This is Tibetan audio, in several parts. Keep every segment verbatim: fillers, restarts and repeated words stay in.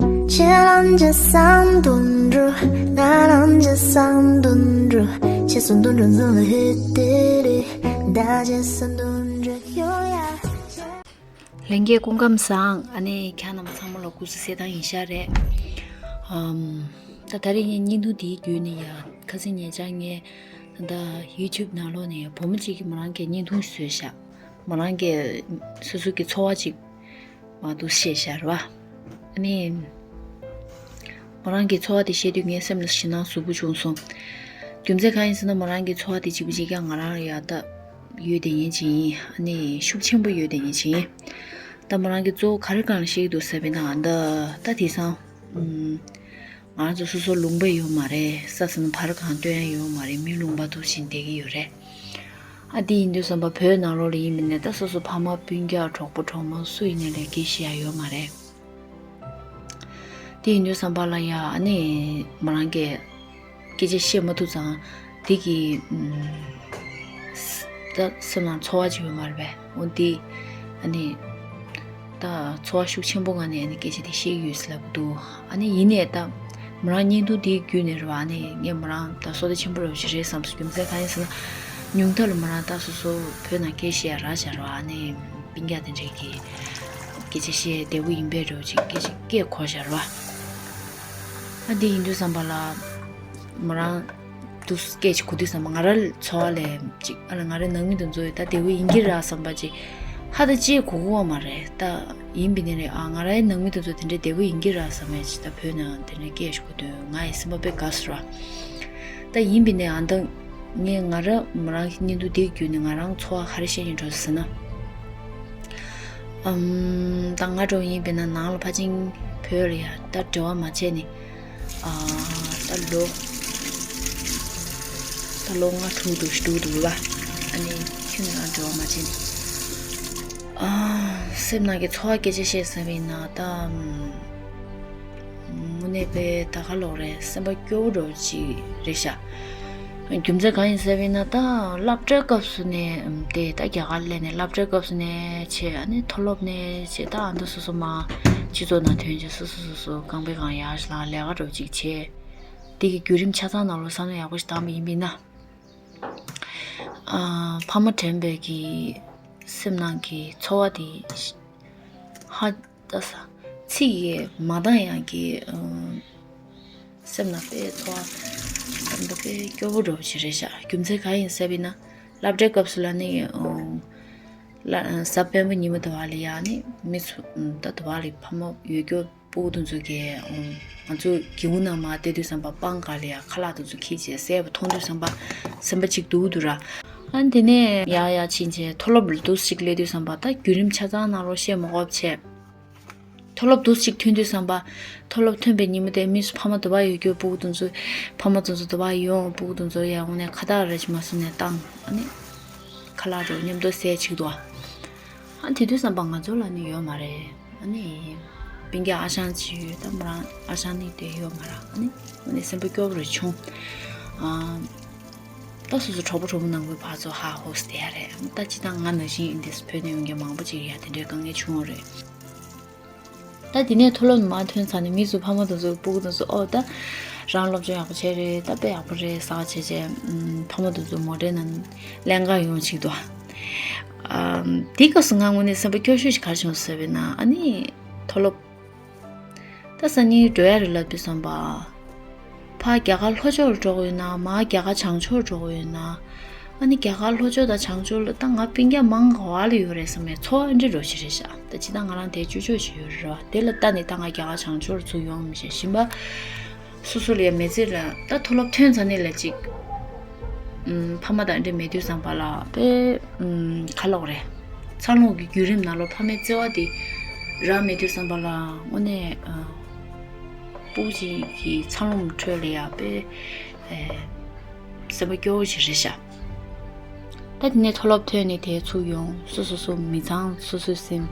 ཁྱེད་རང་ཅི་བསམ་དོན་འགྲུབ། ང་རང་ཅི་བསམ་དོན་འགྲུབ། ཁྱེད་བསམ་དོན་འགྲུབ་འཛིན་ལ་ཧེ་ཏེ་རེ། ད་ཁྱེད་བསམ་དོན་འགྲུབ་ཡོང་ཡ། ལྷན་རྒྱས་སྐུ་ཁམས་བཟང་། ཨ་ནི་ཁྱེད་རྣམས་ཚང་མ་ལ་སྐུ་གཟུགས་གསལ་ཐང་ཡིན་ཤག་རེད། ཨམ། ད་ད་རེས་ངས་བརྙན་ཐུང་འདིའི་བརྒྱུད་ནས་ཡ་ཁ་སང་ཉེ་ཆར་ངས་ད་ཡུ་ཊུབ་ནང་ལོགས་ནས་བུ་མོ་གཅིག་གིས་མོ་རང་གི་བརྙན་ཐུང་བཟོས་ཤག་མོ་རང་གི་སོ་སོ་གི་འཚོ་བ་ཅིག་མ་འདུག་བཤད་ཤག་རེད་བ། ཨ་ནི། མོ་རང་གི་འཚོ་བ་དེ་བཤད་དུས་ངའི་སེམས་ལ་ཞེད་སྣང་ཟབ་པོ་བྱུང་སོང་། རྒྱུ་མཚན་གང་ཡིན་ཟེར་ན་མོ་རང་གི་འཚོ་བ་དེ་གཅིག་པུ་གཅིག་རྐྱང་ང་རང་ལ་ཡ་ད་ཡོད་བསྡད་མཁན་ཅིག་ཡིན། ཨ་ནི་ཤུགས་ཆེན་པོ་ཡོད་བསྡད་མཁན་ཅིག་ཡིན། ད་མོ་རང་གི་གཙོ་བོ་ག་རེ་སྒང་ལ་བཤད་ཀྱི་འདུག་ཟེར་བས་ན་ད་ད་དེང་སང་ཨུམ། ང་རང་ཚོ་སོ་སོ་ལུང་པ་ཡོད་མ་རེད། ས་ཟིན་བར་གང་སྟོན་ཡ་ཡོད་མ་རེད། མི་ལུང་པ་ཐུག་བཞིན་བསྡད་ཀྱི་ཡོད་རེད། ཨ་དེ་ཡིན་དུས་ཙམ་པ་བོད་ནང་ལོགས་ལ་ཡིན་པ་ནས་ད་སོ་སོ་ཕ་མ་སྤུན་ཀྱག་གྲོགས་པོ་གྲོགས་མོ་སུ་ཡིན་ནའི་ལས་སྐད་བཤད་ཡ་ཡོད་མ་རེད། དེ་ཡིན་དུས་ཙམ་པ་ལ་ཡ་ཨ་ནི་མོ་རང་གིས་སྐད་ཆ་བཤད་མ་ཐུབ་ཙང་དེ་གི་ད་སེམས་ནང་ཚོར་བ་ཅིག་ཡོད་མ་རེད་པས། འོ་དེ་ཨ་ནི་ད་ཚོར་བ་ཤུགས་ཆེན་པོ་ངང་ནས་ཨ་ནི་སྐད་ཆ་དེ་བཤད་ཀྱི་ཡོད་ཟེར་ལབ་ཀྱི་འདུག་ཨ་ནི་ཡིན་ནའི་ད་མོ་རང་བརྙན་ཐུང་དེའི་བརྒྱུད་ནས་རེད་བ། ཨ་ནི་ངས་མོ་རང་ད་བསོད་བདེ་ཆེན་པོ་རེད་བ་ཞིག་རེད་བསམ་སོང་། རྒྱུ་མཚན་གང་ཡིན་ཟེར་ན་ཉུང་མཐའ་ལ་མོ་རང་ད་སོ་སོ་བོད་ནང་སྐད་བཤད་ཡ་རག་བཞག་རེད་བ། ཨ་ནི། སྤུན་ཀྱག་དེ་འདྲས་ཀྱིས་སྐད་ཆ་བཤད་བདེ་པོ་ཡིན་པའི་འདྲ་བོ་ཅིག་སྐད་ཆ་སྐད་གོ་བཞག་རེད་བ། ཨ་དེ་ཡིན་དུས་ཙམ་པ་ལ་མོ་རང་དུ་སྐད་ཅིག་གོ་དུས་ཙམ་པ་ང་རང་ཚོར་བ་ལས་ཅིག་ཨ་ལ་ང་རའི་ནང་མི་དེ་ཚོ་ད་བདེ་པོ་ཡིན་གྱི་རེད་བསམ་པ་ཅིག་ཧ་ད་ཅིག་གོ་གོ་བ་མ་རེད། ད་ཡིན་པའི་ནི་རེད། ཨ་ང་རའི་ནང་མི་དེ་ཚོ་དེ་འདྲས་བདེ་པོ་ཡིན་གྱི་རེད་བསམ་ཡ་ཅིག་ད་བོད་ནང་དེ་འདྲས་སྐད་ཅིག་གོ་དུས་ང་ཡི་སེམས་པ་དཔེ་དགའ་སོང་ར། ད་ཡིན་པའི་ནས་ཨ་ད་ངས་ང་རང་མོ་རང་གི་བརྙན་ཐུང་འདི་བརྒྱུད་ནས་ང་རང་ཚོར་བ་ག་རེ་བཤད་སྙིང་འདོད་ཟེར་ན། ཨམ། ད་ང་འདྲ་བོ་ཡིན་པས་ན་ནང་ལ་ཕལ་ཆེར་བོད་ལ་ཡ་ད་འབྲེལ་བ་མ་བྱས་ནས་ཨ་ད་ལོ་ད་ལོ་ལྔ་དྲུག་འདུག་དྲུག་འདུག་ལ། ཨ་ནི་ཁྱོད་ནང་འབྲེལ་བ་མ་བྱས་ནས་ཨ་སེམས་ནང་གི་ཚོར་བ་སྐད་ཆ་བཤད་ཟེར་བས་ན་ད། དངོས་གནས་དཔེ་ད་ག་ལོག་རེད། སེམས་པ་སྐྱོ་བོ་འདྲ་བོ་ཅིག་རེད་ཤག་རྒྱུ་མཚན་གང་ཡིན་ཟེར་བས་ན་ད་སློབ་གྲྭའི་སྐབས་སུ་ནས་དེ་ད་རྒྱ་གར་སླེབས་ནས་སློབ་གྲྭའི་སྐབས་སུ་ནས་བྱས། ཨ་ནི་མཐོ་སློབ་ནས་བྱས། ད་ཨ་མདོ་སོ་སོ་མ་སྤྱི་ཚོགས་ནང་ཐོན་བྱས་སོ་སོ་སོ་སོ་རྐང་པའི་སྒང་ཡར་ལངས་ལས་ཀ་འདྲ་བོ་ཅིག་བྱས། དེ་གི་བརྒྱུད་རིམ་ཆ་ཚང་ནང་ལོགས་བསམ་བློ་ཡག་པོ་ཞིག་བཏང་བ་ཡིན་པས་ན། ཨ་ཕ་མ་དྲན་པའི་གི་སེམས་ནང་གི་ཚོར་བ་དེ་ཧ་ད་ས་ཚིག་གིས་མ་འདང་ཡང་གི་ཨ་སེམས་ནང་དཔེ་ཚོར་བ་ད་དཔེ་སྐྱོ་བོ་འདྲ་བོ་ཞིག་རེད་ཤག་རྒྱུ་མཚན་གང་ཡིན་ཟེར་བས་ན་སློབ་གྲྭའི་སྐབས་སུ་ལ་ནི་ཨ་གཟའ་སྤེན་པ་ཉིན་མོ་དེ་བ་ལ་ཡ་ནི་མི་ཚོ་ད་དེ་བ་ལ་ཕ་མ་ཡོད་སྐྱོ་སྤུ་གུ་དེ་ཚོ་གིས་ཨ་ང་ཚོ་སྒེའུ་ཁུང་ནང་མར་བལྟས་དུས་ཙམ་པ་སྤང་ཁ་ལ་ཡ་ཁ་ལག་དེ་ཚོ་འཁྱེར་བྱས་བསད་པ་མཐོང་དུས་ཙམ་པ་སེམས་པ་གཅིག་སྡུག་འདུག་ར། ཨ་ནི་དེ་ནས་ཡར་ཡར་ཕྱིན་བྱས་མཐོ་སློབ་ལ་འདུག་ཅིག་སླེབས་དུས་ཙམ་པ་ད་བརྒྱུད་རིམ་ཆ་ཚང་ནང་ལོགས་བཤད་མ་དགོས་པ་བྱས། མཐོ་སློབ་འདུག་ཅིག་ཐོན་དུས་ཙམ་པ། མཐོ་སློབ་ཐོན་པའི་ཉིན་མོ་དེ་མི་ཚོ་ཕ་མ་དེ་བ་ཡོད་རྒྱུ་སྤུ་གུ་དེ་ཚོ་ཕ་མ་དེ་ཚོ་དེ་བ་ཡོང་། སྤུ་གུ་དེ་ཚོ་ཡར་འོང་ནས་ཁ་བཏགས་རེ་ཅིག་མར་བཟུང་ནས་བཏང་། ཨ་ནི་ཁ་ལག་འདྲ་བོ་མཉམ་དུ་བཟས་བྱེད་ཀྱི་འདུག་ཨ་དེ་དུས་ཙམ་པ་ང་ཚོ་ལ་ནི་ཡོད་མ་རེད། ཨ་ནི་སྤུན་ཀྱག་ཨ་ཞང་ཅིག་ཡོད། ད་མོ་རང་ཨ་ཞང་ནི་དེ་ཡོད་མ་རེད། ཨ་ནི་ཨ་ནི་སེམས་པ་སྐྱོ་བོ་རེ་བྱུང་། ཨ་ད་སོ་སོ་གྲོགས་པོ་གྲོགས་མོ་ནང་ཁུལ་ཕར་ཚུར་ཧ་ཧོ་ཟེར་ཡ་རེད། ད་ཅི་ད་ང་ནང་བཞིན་ཡིན། དེ་བོད་ནས་ཡོང་མཁན་མང་པོ་ཅིག་ཡ་དེ་འདྲའི་དཀའ་ངལ་བྱུང་བ་རེད། ད་དེ་ནས་མཐོ་སློབ་ནས་མར་ཐོན་ཚར་ནས་མི་ཚོ་ཕ་མ་དེ་ཚོ་སྤུ་གུ་དེ་ཚོ་ཨོ་ད་རང་སློབ་སྦྱོང་ཡག་པོ་བྱས་རེད། ད་དཔེ་ཡག་པོ་རེད་ཟེར་བྱས་བྱས། ཨམ་ཕ་མ་དེ་ཚོ་མོ་ཊའི་ནང་ལེན་ག་ཡོང་བྱེད་ཀྱི་འདུག་ཨམ་དེའི་སྐབས་སུ་ང་དངོས་གནས་སེམས་པ་སྐྱོ་ཤོས་ཤིག་ག་རེ་བྱུང་ཟེར་བས་ན། ཨ་ནི་མཐོ་སློབ་ད་སང་ཉིན་འགྲོ་ཡ་རེད་ལབ་དུས་ཙམ་པ། ཕར་རྒྱ་གར་ལྷོ་ཕྱོགས་ལ་འགྲོ་དགོས་ཡོད་ན། མར་རྒྱ་གར་བྱང་ཕྱོགས་ལ་འགྲོ་དགོས་ཡོད་ན། ཨ་ནི་རྒྱ་གར་ལྷོ་ཕྱོགས་དང་བྱང་ཕྱོགས་ལ་ད་ང་སྤུན་ཀྱག་མང་ག་བ་ལ་ཡོད་རེད་བསམ་པའི་ཚོར་བ་འདི་འདྲ་བོ་ཞིག་རེད་ཤག་ད་ཅི་ད་ང་རང་དེ་ཅོ་ཅོ་ཞིག་ཡོད་རེད་བ། དེ་ལ་ལྟ་ནས་ད་ང་རྒྱ་གར་བྱང་ཕྱོགས་ལ་ཚུར་ཡོང་མི་ཤེས། གཞན་པ་སོ་སོ་ལ་ཡ་མི་ཚེ་ལ་ད་མཐོ་སློབ་ཐོན་ཚར་ནས་ལ་ཅིག་ཨུམ་ཕ་མ་དང་འདྲེས་མེད་དུས་ཙམ་པ་ལ་དཔེ་ཨུམ་ག་ལབ་དགོས་རེད། འཚར་ལོངས་ཀྱི་བརྒྱུད་རིམ་ནང་ལོགས་ཕ་མའི་བརྩེ་བ་དེ་རག་མེད་དུས་ཙམ་པ་ལ་དངོས་གནས་ཨ་སྤུ་གུ་ཅིག་གི་འཚར་ལོངས་ཁྲོད་ལ་ཡ་དཔེ་ཨེ་སེམས་པ་སྐྱོ་བོ་ཞིག་རེད་ཤག་ད་དེ་ནས་མཐོ་སློབ་ཐོན་ནས་དེ་ཚུར་ཡོང་། སོ་སོ་སོ་མི་ཚང་སོ་སོས་ཟིན།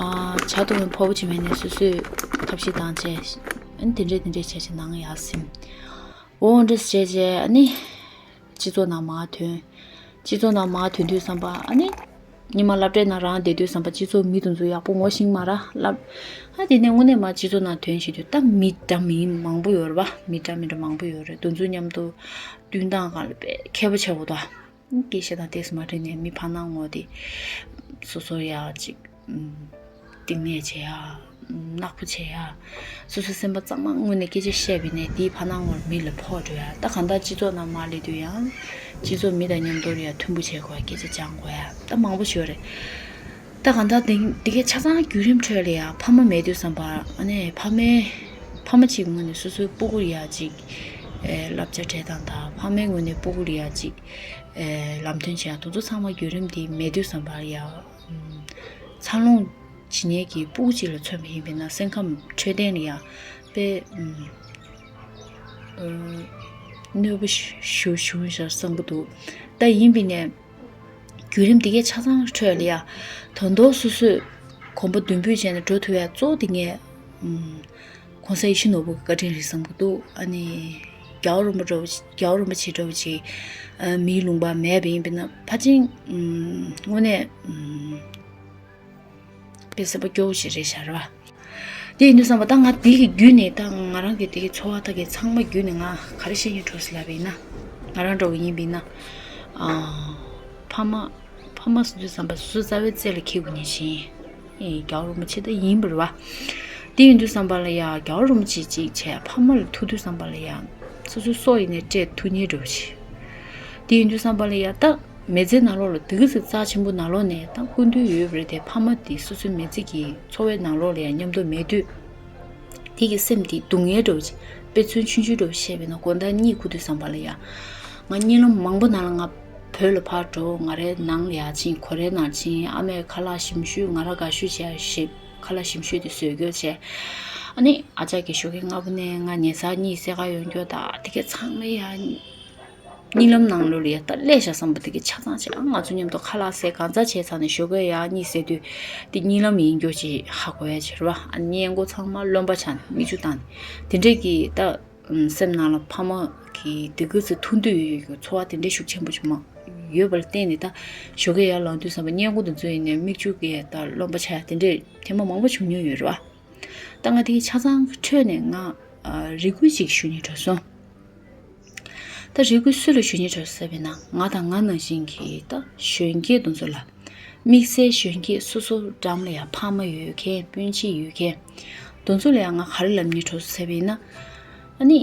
ཨ་ཇ་འཐུང་བའི་ཕོར་པ་ཅིག་མེད་ནས་སོ་སོས་ཐབས་ཤེས་བཏང་བྱས། ཨ་ནི་དེ་འདྲས་དེ་འདྲས་བྱས་བྱས་ནང་ཡར་ཟིན། འོ་འདྲས་བྱས་བྱས་ཨ་ནི་སྤྱི་ཚོགས་ནང་མར་ཐོན། སྤྱི་ཚོགས་ནང་མར་ཐོན་དུས་ཙམ་པ་ཨ་ནི་ ཉི་མ་སློབ་གྲྭའི་ནང་རང་བསྡད་དུས་ཙམ་པ་སྤྱི་ཚོགས་མི་དེ་ཚོ་ཡག་པོ་ངོ་ཤེས་མ་རེད་ལབ། ཨ་དེ་ནས་དངོས་གནས་མ་སྤྱི་ཚོགས་ནང་ཐོན་ཤེས་དུས་ད་མི་འདྲ་མིན་མང་པོ་ཡོད་རེད་པ། མི་འདྲ་མི་འདྲ་མང་པོ་ཡོད་རེད། དེ་ཚོ་མཉམ་དུ་བསྟུན་སྟངས་སྒང་ལ་དཔེ་མཁས་པོ་ཆགས་པ་དང་། སྐད་ཆ་དང་ཏོག་ཙམ་མ་འགྲིག་ནས་མི་ཕར་ནང་ངོ་དེ་སོ་སོ་ཡ་ཅིག་ཨུམ། གཏིང་ནས་བྱེད་ཡ། ནག་པོ་བྱེད་ཡ། སོ་སོའི་སེམས་པ་གཙང་མ་ངོས་ནས་སྐད་ཆ་བཤད་པ་ཡིན་ནའི་དེའི་ཕར་ནང་ངོར་མི་ལ་ཕོག་འགྲོ་ཡ། ད་གང་ལྟར་སྤྱི་ཚོགས་ནང་མར་སླེབས་དུས་ཡང་སྤྱི་ཚོགས་མི་དང་མཉམ་དུ་ཡ་མཐུན་པོ་བྱེད་དགོས་ཡ། སྐད་ཆ་སྦྱང་དགོས་ཡ་ད་མང་པོ་ཞིག་ཡོད་རེད། ད་གང་ལྟར་དེ་དེ་གའི་ཆ་ཚང་བརྒྱུད་རིམ་ཁྲོད་ལ་ཡ་ཕ་མ་མེད་དུས་ཙམ་པ་ཨ་ནི་ཕ་མའི་ཕ་མ་གཅིག་ངོས་ནས་སོ་སོའི་སྤུ་གུར་ཡ་ཅིག་ཨེ་བསླབ་བྱ་སྤྲད་སྟངས་དང་ཕ་མའི་ངོས་ནས་སྤུ་གུར་ཡ་ཅིག་ཨེ་ལམ་སྟོན་བྱེད་ཡ་དེ་ཚོ་ཚང་མ་བརྒྱུད་རིམ་དེ་མེད་དུས་ཙམ་པ་ལ་ཡ། འཚར་ལོངས་བྱེད་མཁན་གྱི་སྤུ་གུ་གཅིག་ལ་མཚོན་པ་ཡིན་པས་ན་སེམས་ཁམས་འཕྲོད་བསྟེན་ལ་ཡང་དཔེ་ཨུམ་ཨ་གནོད་པ་ཞུ་ཞུ་བཞག་བསམ་གྱི་འདུག་ད་ཡིན་པས་ནས་བརྒྱུད་རིམ་འདི་གའི་ཆ་ཚང་ཁྲོད་ལ་ཡང་དོན་དོ་སོ་སོས་གོམ་པ་མདུན་སྤོས་བྱས་ནས་འགྲོ་ཐུབ་ཡ་གཙོ་བོ་དེ་ངས་ཨུམ་གོང་ས་ཡིད་བཞིན་ནོར་བུ་གི་བཀའ་དྲིན་རེད་བསམ་གྱི་འདུག་ཨ་ནི་རྒྱལ་བ་རིན་པོ་ཆེ་རྒྱལ་བ་རིན་པོ་ཆེ་འདྲ་བོ་ཅིག་ཨ་མིའི་ལུང་པ་མེད་པ་ཡིན་པས་ན་ཕལ་ཆེར་ཨུམ་དངོས་གནས་ཨུམ། དཔེ་སེམས་པ་སྐྱོ་བོ་ཞིག་རེད་ཤག་རེད་པ། དེ་ཡིན་དུས་ཙམ་པ་ད་ང་འདི་གི་བརྒྱུད་ནས་ད་ང་རང་གི་འདི་གི་འཚོ་བ་ད་གི་ཚང་མ་བརྒྱུད་ནས་ང་ག་རེ་བཤད་སྙིང་འདོད་ཟེར་ལབ་པ་ཡིན་ན། ང་རང་འདྲ་བོ་ཡིན་པ་ཡིན་ན། ཨ། ཕ་མ་ཕ་མ་ཟེར་དུས་ཙམ་པ་སོ་སོ་རྩ་བའི་རྩེ་ལ་འཁེལ་དགོས་ནི་བཞིན། ཨེ་རྒྱལ་བ་རིན་པོ་ཆེ་ད་ཡིན་པ་རེད་པ། དེ་ཡིན་དུས་ཙམ་པ་ལ་ཡ་རྒྱལ་བ་རིན་པོ་ཆེ་གཅིག་བྱས་ཕ་མ་ལ་ཐུག་དུས་ཙམ་པ་ལ་ཡ། སོ་སོའི་སྲོག་ཡིན་ནའི་སྤྲད་ཐུབ་མཁན་འདྲ་བོ་ཞིག་དེ་ཡིན་དུས་ཙམ་པ་ལ་ཡ་ད་མི་ཚེ་ནང་ལོགས་ལ་དེ་ག་ཚོད་རྩ་ཆེན་པོ་ནང་ལོགས་ནས་ད་སྐུ་མདུན་ཡོད་པ་རེད་དེ་ཕ་མ་དེ་སོ་སོའི་མི་ཚེ་གི་འཚོ་བའི་ནང་ལོགས་ལ་ཡ་མཉམ་དུ་མེད་དུས། དེ་གི་སེམས་དེ་སྡུག་བསྔལ་འདྲ་བོ་ཅིག་དཔེ་མཚོན་ཆུང་ཆུང་འདྲ་བོ་བཤད་པས་ན་དགོང་དག་གཉིད་ཁུག་དུས་ཙམ་པ་ལ་ཡ། ང་གཉིད་ལམ་མང་པོ་ནང་ལ་ང་བོད་ལ་ཕར་འགྲོ་ང་རའི་ནང་ལ་ཡ་ཕྱིན་ཁོ་རའི་ནང་ཕྱིན་ཨ་མས་ཁ་ལག་ཞིམ་ཤོས་ང་ར་དགའ་ཤོས་བྱས་ཞིབ་ཁ་ལག་ཞིམ་ཤོས་དེ་བཟོས་རྒྱུ་བྱས། ཨ་ནི་ཨ་ཅག་གིས་ཞོགས་ཀས་སྔ་པོ་ནས་ང་ཉལ་སར་གཉིད་སད་ག་ཡོང་རྒྱུ་ད་དེ་གས་ཚང་མ་ཡ། གཉིད་ལམ་ནང་ལོགས་ལ་ཡ་ད་སླེབས་བཞག་བསམ་པ་དེ་གི་ཆ་ཚང་བྱས་ཨ་ང་ཚོ་མཉམ་དུ་ཁ་ལག་བཟས་གང་ཙམ་བྱས་ཚར་ནས་ཞོགས་ཀས་ཡར་གཉིད་སད་དུས་དེ་གཉིད་ལམ་ཡིན་རྒྱུ་ཅིག་ཧ་གོ་ཡ་ཅིག་རེད་པ། ཨ་སྔས་མགོ་ཚང་མ་རློན་པ་ཆགས་ནས་མིག་ཆུ་བཏང་ནས་དེ་འདྲས་ཀྱི་ད་སེམས་ནང་ལ་ཕ་མ་གི་དེ་ག་ཚོད་ཐུག་འདོད་ཡོད་ཡོད་ཀྱི་ཚོར་བ་དེ་འདྲས་ཤུགས་ཆེན་པོ་ཅིག་མ་ཡོད་པ་ལ་བརྟེན་ནས་ད་ཞོགས་ཀས་ཡར་ལངས་དུས་ཙམ་པ་སྔས་མགོ་དེ་ཚོ་ཡིན་ནས་མིག་ཆུ་གིས་ད་རློན་པ་ཆགས་ཡ་དེ་འདྲས་ཐེངས་མ་མང་པོ་བྱུང་མྱོང་ཡོད་རེད་པ། ད་ང་དེ་ཆ་ཚང་གི་ཁྲོད་ནས་ང་ཨ་རེ་སྐུལ་ཅིག་ཞུ་སྙིང་འདོད་སོང་། ད་རེ་སྐུལ་སུ་ལ་ཞུ་སྙིང་འདོད་སོང་ཟེར་བས་ན་ང་དང་ང་ནང་བཞིན་གྱི་ད་གཞོན་སྐྱེས་དེ་ཚོ་ལ། དམིགས་བསལ་གཞོན་སྐྱེས་སོ་སོ་འགྲམ་ལ་ཡང་ཕ་མ་ཡོད་མཁན་སྤུན་མཆེད་ཡོད་མཁན། དེ་ཚོ་ལ་ཡང་ང་ག་རེ་ལབ་སྙིང་འདོད་སོང་ཟེར་བས་ན། ཨ་ནི།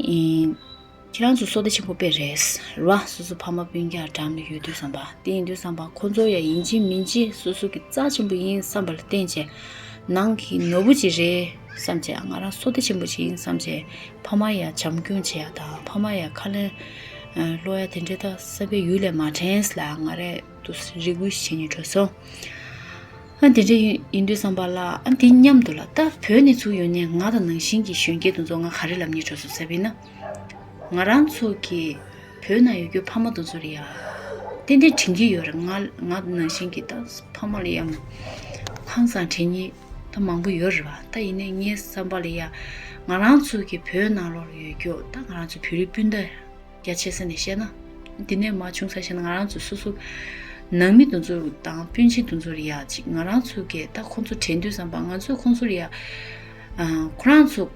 ཁྱེད་རང་ཚོ་བསོད་བདེ་ཆེན་པོ་དཔེ་རེད། རེད་བ། སོ་སོ་ཕ་མ་སྤུན་ཀྱག་འགྲམ་ལ་ཡོད་དུས་ཙམ་པ་དེ་ཡིན་དུས་ཙམ་པ་ཁོ་ཚོ་ཡང་ཡིན་གཅིག་མིན་གཅིག་སོ་སོ་གི་རྩ་ཆེན་པོ་ཡིན་བསམ་པ་ལ་བརྟེན་བྱས། ནང་གི་ནོར་བུ་ཅིག་རེད་བསམ་བྱས་ང་རང་བསོད་བདེ་ཆེན་པོ་ཅིག་ཡིན་བསམ་བྱས་ཕ་མ་ཡང་བྱམས་སྐྱོང་བྱེད་ཡ་དང་ཕ་མ་ཡང་ཁ་ལན་སློག་ཡ་དེ་འདྲའི་ད་བསམ་པའི་ཡུལ་ལས་མ་དྲན་ལ་ང་རས་དུ་རེ་སྐུལ་བྱེད་སྙིང་འདོད་སོང་། ཨ་དེ་འདྲ་ཡིན་ཡིན་དུས་ཙམ་པ་ལ་ཨ་དེ་མཉམ་དུ་ལ་ད་བོད་ནས་ཚུར་ཡོང་ནས་ང་དང་ནང་བཞིན་གྱི་གཞོན་སྐྱེས་དེ་ཚོ་ང་ག་རེ་ལབ་སྙིང་འདོད་སོང་ཟེར་བས་ན། ང་རང་ཚོ་གི་བོད་ནང་ཡོད་རྒྱུ་ཕ་མ་དེ་ཚོ་རེད་ཡ། ཏན་ཏན་དྲན་གྱི་ཡོད་རེད་ང་ང་ནང་བཞིན་གྱི་ད་ཕ་མ་ལ་ཡང་ཧང་སང་དྲན་ཉེ་ད་མང་པོ་ཡོད་རེད་བ། ད་ཡིན་ནའི་ངའི་བསམ་པ་ལ་ཡ་ང་རང་ཚོ་གི་བོད་ནང་ལོགས་ལ་ཡོད་རྒྱུ་ད་ང་རང་ཚོ་བོད་རིགས་སྤུན་ཟླ། རྒྱ་ཆེ་ས་ནས་བཤད་ན། འདི་ནས་མར་ཆུང་ས་བཤད་ན་ང་རང་ཚོ་སོ་སོ། ནང་མི་དེ་ཚོ་དང་སྤུན་མཆེད་དེ་ཚོ་ལ་ཡ་ཅིག་ང་རང་ཚོ་གིས་ད་ཁོང་ཚོ་དྲན་དུས་ཙམ་པ་ང་ཚོས་ཁོང་ཚོ་ལ་ཡ། ཁོ་རང་ཚོ།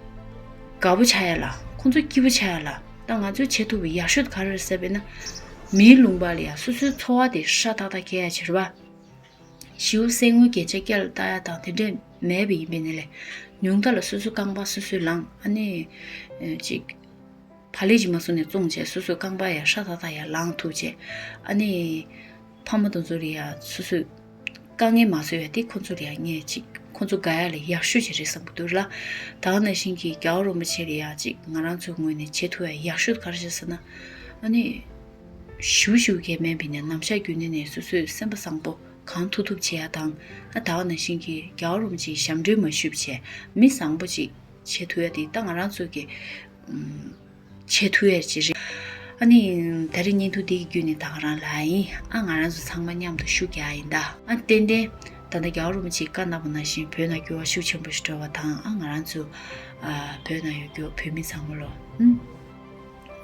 དགའ་པོ་ཆགས་ཡ་ལ་ཁོང་ཚོ་སྐྱིད་པོ་ཆགས་ཡ་ལ་ད་ང་ཚོས་བྱེད་ཐུབ་པའི་ཡག་ཤོས་ག་རེ་རེད་ཟེར་བས་ན། མིའི་ལུང་པ་ལ་ཡ་སོ་སོའི་འཚོ་བ་དེ་ཧྲ་ཐག་ཐག་སྐྱེལ་ཡ་ཕྱིར་བ། ཞེའུ་སེན་དངུལ་རྒྱན་ཆ་སྐེ་ལ་བཏགས་ཡ་དང་དེ་འདྲས་མེད་པ་ཡིན་པས་ནི་ལས། ཉུང་མཐའ་ལ་སོ་སོའི་རྐང་པ་སོ་སོས་ལངས་ཨ་ནི། ཅིག་བག་ལེབ་ཅིག་མ་བཟུང་ནས་བཙོང་བྱས་སོ་སོའི་རྐང་པ་ཡང་ཧྲ་ཐག་ཐག་ཡང་ལངས་ཐུབ་བྱས། ཨ་ནི། ཕ་མ་དེ་ཚོ་ལ་ཡང་སོ་སོས་དཀའ་ངལ་མ་བཟོ་ཡ་དེ་ཁོ་ཚོ་ལ་ཡང་ངས་ཅིག་ཁོ་ཚོ་དགའ་ཡ་ལ་ཡག་ཤོས་ཅིག་རེད་བསམ་གྱི་འདུག་ལ། ད་ག་ནང་བཞིན་གྱི་རྒྱལ་བ་རིན་པོ་ཆེ་ལ་ཡང་ཅིག་ང་རང་ཚོའི་ངོས་ནས་བྱེད་ཐུབ་ཡ་ཡག་ཤོས་ག་རེ་རེད་ཟེར་ན། ཨ་ནི། ཞུ་ཞུ་གས་མེད་པས་ནས་ནམ་ཞག་རྒྱུན་ནས་ནས་སོ་སོས་སེམས་པ་བཟང་པོ་གང་ཐུབ་ཐུབ་བྱེད་ཡ་དང་ཨ་ད་ག་ནང་བཞིན་གྱི་རྒྱལ་བ་རིན་པོ་ཆེའི་ཞབས་འདྲེན་མ་ཞུས་བྱས་མི་བཟང་པོ་ཅིག་བྱེད་ཐུབ་ཡ་དེ་ད་ང་རང་ཚོ་གི་བྱེད་ཐུབ་ཡ་ཅིག་རེད། ཨ་ནི་ད་རེས་བརྙན་ཐུང་འདི་གི་བརྒྱུད་ནས་ད་ག་རང་ལ་ཡིན། ཨ་ང་རང་ཚོ་ཚང་མ་མཉམ་དུ་ཤུགས་རྒྱག་ཡིན་ད། ཨ་ཏན་ཏན་ད་ལྟ་རྒྱལ་བ་རིན་པོ་ཆེའི་བཀའ་གནང་པ་ནང་བཞིན་བོད་ནང་འགྱུར་བ་ཤུགས་ཆེན་པོ་ཞིག་འགྲོ་བ་དང་ཨ་ང་རང་ཚོ་ཨ་བོད་ནང་ཡོད་རྒྱུ་བོད་མི་ཚང་མ་ལོ་ཨུམ་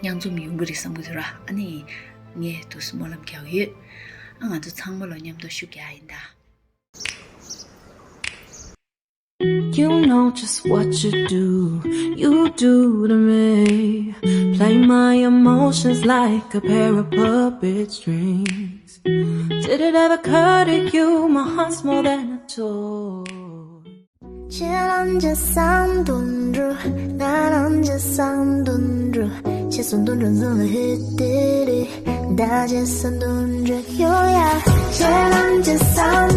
མཉམ་འཛོམས་ཡོང་གི་རེད་བསམ་གྱི་འདུག་ར། ཨ་ནི་ངས་དུ་སྨོན་ལམ་རྒྱག་ཡོད། ཨ། ང་ཚོ་ཚང་མ་ལོ་མཉམ་དུ་ཤུགས་རྒྱག་ཡིན་ད། You know just what you do, you do to me. Play my emotions like a pair of puppet strings. Did it ever occur to you my heart's more than a toy? ཁྱེད་རང་ཅི་བསམ་དོན་འགྲུབ། ང་རང་ཅི་བསམ་དོན་འགྲུབ། ཁྱེད་བསམ་དོན་འགྲུབ་ཚང་ལ་ཧེ་ཏེ་རེ། ད་ཅི་བསམ་དོན་འགྲུབ་ཡོ་ཡ། ཁྱེད་རང་ཅི་བསམ་